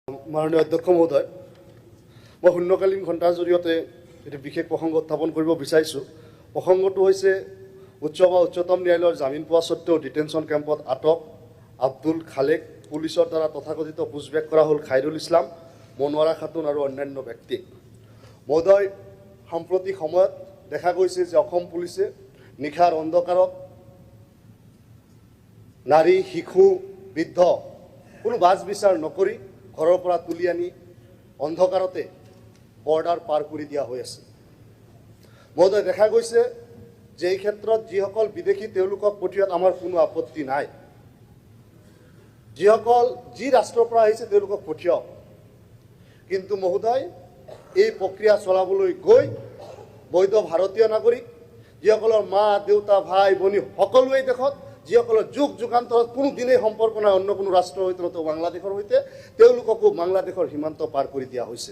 মাননীয় অধ্যক্ষ মহোদয়, মই শূন্যকালীন ঘণ্টাৰ জৰিয়তে এটি বিশেষ প্ৰসংগ উত্থাপন কৰিব বিচাৰিছোঁ। প্ৰসংগটো হৈছে উচ্চ বা উচ্চতম ন্যায়ালয়ৰ জামিন পোৱা স্বত্তেও ডিটেনশ্যন কেম্পত আটক আব্দুল খালেক, পুলিচৰ দ্বাৰা তথাকথিত পুছবেক কৰা হ'ল খাইৰুল ইছলাম, মনোৱাৰা খাতুন আৰু অন্যান্য ব্যক্তিক। মহোদয়, সাম্প্ৰতিক সময়ত দেখা গৈছে যে অসম পুলিচে নিশাৰ অন্ধকাৰত নাৰী, শিশু, বৃদ্ধ কোনো বাছ বিচাৰ নকৰি ঘৰৰ পৰা তুলি আনি অন্ধকাৰতে বৰ্ডাৰ পাৰ কৰি দিয়া হৈ আছে। মহোদয়, দেখা গৈছে যে এই ক্ষেত্ৰত যিসকল বিদেশী তেওঁলোকক পঠিওৱাত আমাৰ কোনো আপত্তি নাই, যিসকল যি ৰাষ্ট্ৰৰ পৰা আহিছে তেওঁলোকক পঠিয়াওক। কিন্তু মহোদয়, এই প্ৰক্ৰিয়া চলাবলৈ গৈ বৈধ ভাৰতীয় নাগৰিক, যিসকলৰ মা দেউতা ভাই ভনী সকলোৱে দেশত, যিসকলৰ যুগ যুগান্তৰত কোনো দিনেই সম্পৰ্ক নাই অন্য কোনো ৰাষ্ট্ৰৰ সৈতে নতুবা বাংলাদেশৰ সৈতে, তেওঁলোককো বাংলাদেশৰ সীমান্ত পাৰ কৰি দিয়া হৈছে।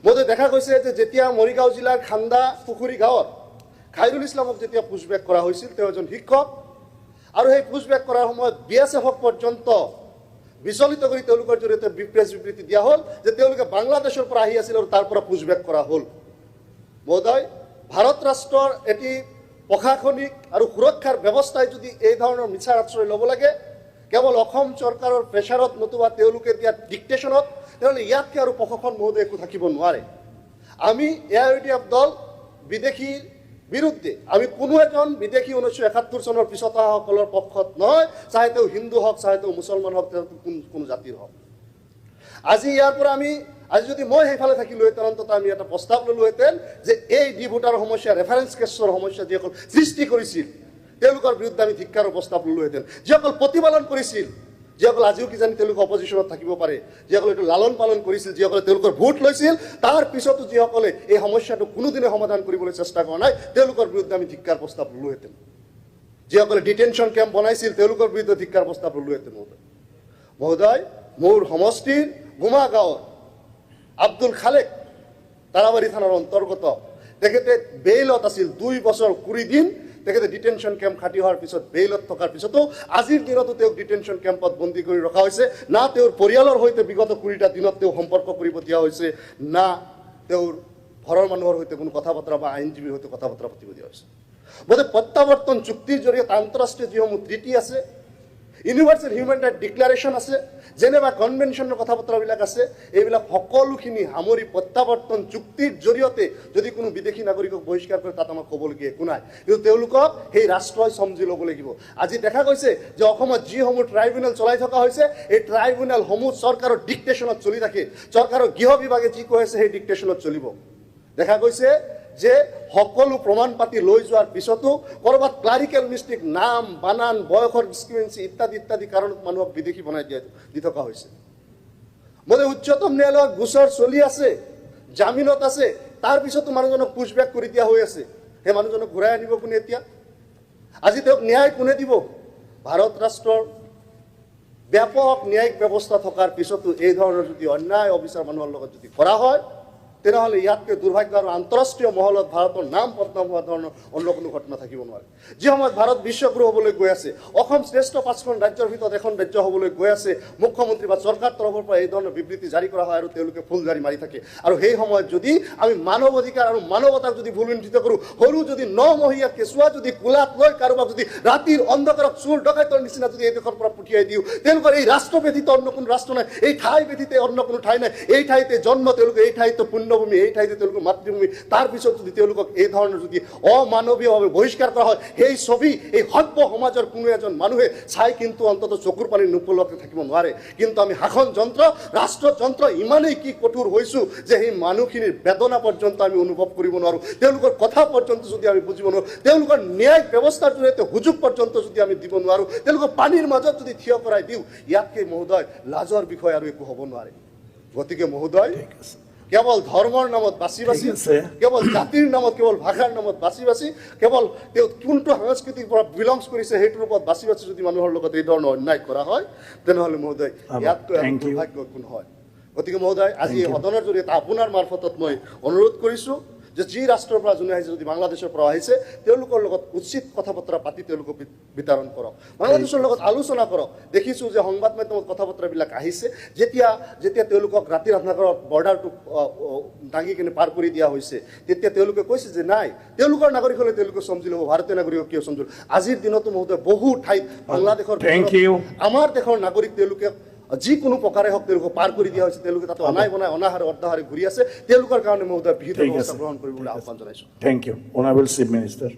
মহোদয়, দেখা গৈছে যে যেতিয়া মৰিগাঁও জিলাৰ খান্দা পুখুৰী গাঁৱত খাইৰুল ইছলামক যেতিয়া পুছবেক কৰা হৈছিল, তেওঁ এজন শিক্ষক, আৰু সেই পুছবেক কৰাৰ সময়ত বি এছ এফক পৰ্যন্ত বিচলিত কৰি তেওঁলোকৰ জৰিয়তে প্ৰেছ বিবৃতি দিয়া হ'ল যে তেওঁলোকে বাংলাদেশৰ পৰা আহি আছিল আৰু তাৰ পৰা পুছবেক কৰা হ'ল। মহোদয়, ভাৰত ৰাষ্ট্ৰৰ এটি প্ৰশাসনিক আৰু সুৰক্ষাৰ ব্যৱস্থাই যদি এই ধৰণৰ মিছাৰ আশ্ৰয় ল'ব লাগে, কেৱল অসম চৰকাৰৰ প্ৰেছাৰত নতুবা তেওঁলোকে দিয়া ডিক্টেশ্যনত, তেনেহ'লে ইয়াতকৈ আৰু প্ৰশাসন মহোদয় একো থাকিব নোৱাৰে। আমি A I U D F দল বিদেশীৰ বিৰুদ্ধে, আমি কোনো এজন বিদেশী 1971 চনৰ পিছত অহাসকলৰ পক্ষত নহয়, চাহে তেওঁ হিন্দু হওক, চাহে তেওঁ মুছলমান হওক, তেওঁ কোনো জাতিৰ হওক। আজি ইয়াৰ পৰা আমি আজি যদি মই সেইফালে থাকিলোহেঁতেন, অন্ততঃ আমি এটা প্ৰস্তাৱ ল'লোহেঁতেন যে এই ডি ভোটাৰ সমস্যা, ৰেফাৰেঞ্চ কেছৰ সমস্যা যিসকল সৃষ্টি কৰিছিল তেওঁলোকৰ বিৰুদ্ধে আমি ধিক্কাৰৰ প্ৰস্তাৱ ল'লোহেঁতেন। যিসকল প্ৰতিপালন কৰিছিল, যিসকল আজিও কিজানি তেওঁলোক অপজিশ্যনত থাকিব পাৰে, যিসকলে এইটো লালন পালন কৰিছিল, যিসকলে তেওঁলোকৰ ভোট লৈছিল, তাৰ পিছতো যিসকলে এই সমস্যাটো কোনোদিনে সমাধান কৰিবলৈ চেষ্টা কৰা নাই, তেওঁলোকৰ বিৰুদ্ধে আমি ধিক্কাৰ প্ৰস্তাৱ ল'লোহেঁতেন। যিসকলে ডিটেনশ্যন কেম্প বনাইছিল তেওঁলোকৰ বিৰুদ্ধে ধিক্কাৰ প্ৰস্তাৱ ল'লোহেঁতেন। মহোদয়, মহোদয়, মোৰ সমষ্টিৰ গুমা গাঁৱৰ আব্দুল খালেক তাৰাবাৰী থানাৰ অন্তৰ্গত, তেখেতে বেইলত আছিল 2 বছৰ 20 দিন। তেখেতে ডিটেনশ্যন কেম্প খাটি হোৱাৰ পিছত বেইলত থকাৰ পিছতো আজিৰ দিনতো তেওঁক ডিটেনশ্যন কেম্পত বন্দী কৰি ৰখা হৈছে। না তেওঁৰ পৰিয়ালৰ সৈতে বিগত 20টা দিনত তেওঁ সম্পৰ্ক কৰিব দিয়া হৈছে, না তেওঁৰ ঘৰৰ মানুহৰ সৈতে কোনো কথা বতৰা বা আইনজীৱীৰ সৈতে কথা বতৰা পাতিব দিয়া হৈছে। গতিকে প্ৰত্যাৱৰ্তন চুক্তিৰ জৰিয়তে আন্তঃৰাষ্ট্ৰীয় যিসমূহ ট্ৰিটি আছে, ইউনিভাৰ্চেল হিউমেন ৰাইট ডিক্লাৰেশ্যন আছে, জেনেভা কনভেনশ্যনৰ কথা বতৰাবিলাক আছে, এইবিলাক সকলোখিনি সামৰি প্ৰত্যাৱৰ্তন চুক্তিৰ জৰিয়তে যদি কোনো বিদেশী নাগৰিকক বহিষ্কাৰ কৰে, তাত আমাক ক'বলগীয়া একো নাই। কিন্তু তেওঁলোকক সেই ৰাষ্ট্ৰই চমজি ল'ব লাগিব। আজি দেখা গৈছে যে অসমত যিসমূহ ট্ৰাইব্যুনেল চলাই থকা হৈছে, এই ট্ৰাইব্যুনেলসমূহ চৰকাৰৰ ডিক্টেশ্যনত চলি থাকে। চৰকাৰৰ গৃহ বিভাগে যি কৈ আছে সেই ডিক্টেশ্যনত চলিব। দেখা গৈছে যে সকলো প্ৰমাণ পাতি লৈ যোৱাৰ পিছতো ক'ৰবাত ক্লাৰিকেল মিষ্টেক, নাম বানান, বয়সৰ ডিছক্ৰিপেঞ্চি ইত্যাদি ইত্যাদি কাৰণত মানুহক বিদেশী বনাই দি থকা হৈছে। মহোদয়, উচ্চতম ন্যায়ালয়ত গোচৰ চলি আছে, জামিনত আছে, তাৰ পিছতো মানুহজনক পুছবেক কৰি দিয়া হৈ আছে। সেই মানুহজনক ঘূৰাই আনিব কোনে এতিয়া? আজি তেওঁক ন্যায় কোনে দিব? ভাৰত ৰাষ্ট্ৰৰ ব্যাপক ন্যায়িক ব্যৱস্থা থকাৰ পিছতো এই ধৰণৰ যদি অন্যায় অবিচাৰ মানুহৰ লগত যদি কৰা হয়, তেনেহ'লে ইয়াতকৈ দুৰ্ভাগ্য আৰু আন্তঃৰাষ্ট্ৰীয় মহলত ভাৰতৰ নাম বদনাম হোৱা ধৰণৰ অন্য কোনো ঘটনা থাকিব নোৱাৰে। যি সময়ত ভাৰত বিশ্বগুৰু হ'বলৈ গৈ আছে, অসম শ্ৰেষ্ঠ 5খন ৰাজ্যৰ ভিতৰত এখন ৰাজ্য হ'বলৈ গৈ আছে, মুখ্যমন্ত্ৰী বা চৰকাৰ তৰফৰ পৰা এই ধৰণৰ বিবৃতি জাৰি কৰা হয় আৰু তেওঁলোকে ফুলজাৰি মাৰি থাকে। আৰু সেই সময়ত যদি আমি মানৱ অধিকাৰ আৰু মানৱতাক যদি ভুলুণ্ঠিত কৰোঁ, সৰু যদি 9মহীয়া কেঁচুৱা যদি কোলাত লৈ কাৰোবাক যদি ৰাতিৰ অন্ধকাৰত চোৰ ডকাইতৰ নিচিনা যদি এই দেশৰ পৰা পঠিয়াই দিওঁ, তেওঁলোকৰ এই ৰাষ্ট্ৰ ব্যতীত অন্য কোনো ৰাষ্ট্ৰ নাই, এই ঠাই ব্যতীত অন্য কোনো ঠাই নাই, এই ঠাইতে জন্ম তেওঁলোকে, এই ঠাইতে পুণ্যভূমি, এই ঠাইতে তেওঁলোকৰ মাতৃভূমি, তাৰ পিছত যদি তেওঁলোকক এই ধৰণৰ যদি অমানৱীয়ভাৱে বহিষ্কাৰ কৰা হয়, সেই ছবি এই সভ্য সমাজৰ কোনো এজন মানুহে চাই কিন্তু অন্ততঃ চকুৰ পানী নোপোলোৱাকৈ থাকিব নোৱাৰে। কিন্তু আমি শাসন যন্ত্ৰ, ৰাষ্ট্ৰযন্ত্ৰ ইমানেই কি কঠোৰ হৈছোঁ যে সেই মানুহখিনিৰ বেদনা পৰ্যন্ত আমি অনুভৱ কৰিব নোৱাৰোঁ, তেওঁলোকৰ কথা পৰ্যন্ত যদি আমি বুজিব নোৱাৰোঁ, তেওঁলোকৰ ন্যায়িক ব্যৱস্থাৰ জৰিয়তে সুযোগ পৰ্যন্ত যদি আমি দিব নোৱাৰোঁ, তেওঁলোকক পানীৰ মাজত যদি থিয় কৰাই দিওঁ, ইয়াতকৈ মহোদয় লাজৰ বিষয় আৰু একো হ'ব নোৱাৰে। গতিকে মহোদয়, কেৱল ধৰ্মৰ নামত বাছি বাছি, কেৱল জাতিৰ নামত, কেৱল ভাষাৰ নামত বাছি বাছি, কেৱল তেওঁ কোনটো সাংস্কৃতিক পৰা বিলংছ কৰিছে সেইটোৰ ওপৰত বাছি বাছি যদি মানুহৰ লগত এই ধৰণৰ অন্যায় কৰা হয়, তেনেহ'লে মহোদয় ইয়াতকৈ আৰু দুৰ্ভাগ্য একো নহয়। গতিকে মহোদয়, আজি এই সদনৰ জৰিয়তে আপোনাৰ মাৰফতত মই অনুৰোধ কৰিছোঁ যে যি ৰাষ্ট্ৰৰ পৰা যোনে আহিছে, যদি বাংলাদেশৰ পৰা আহিছে, তেওঁলোকৰ লগত উচিত কথা বতৰা পাতি তেওঁলোকক বিতৰণ কৰক, বাংলাদেশৰ লগত আলোচনা কৰক। দেখিছোঁ যে সংবাদ মাধ্যমত কথা বতৰাবিলাক আহিছে, যেতিয়া যেতিয়া তেওঁলোকক ৰাতি ৰাজনগৰত বৰ্ডাৰটো দাঙি কিনে পাৰ কৰি দিয়া হৈছে, তেতিয়া তেওঁলোকে কৈছে যে নাই, তেওঁলোকৰ নাগৰিক হ'লে তেওঁলোকে চমজি ল'ব, ভাৰতীয় নাগৰিকক কিয় চমজি ল'ব? আজিৰ দিনতো মহোদয়, বহু ঠাইত বাংলাদেশৰ Thank ভিতৰত you. আমাৰ দেশৰ নাগৰিক তেওঁলোকে যিকোনো প্ৰকাৰে হওক তেওঁলোকক পাৰ কৰি দিয়া হৈছে। তেওঁলোকে তাতে অনাই বনাই অনাহাৰে অৰ্ধাহাৰে ঘূৰি আছে। তেওঁলোকৰ কাৰণে মহোদয়, বিহিত ঠিক ব্যৱস্থা আছে। গ্ৰহণ কৰিবলৈ আহ্বান জনাইছোঁ। Thank you, Honorable Chief Minister.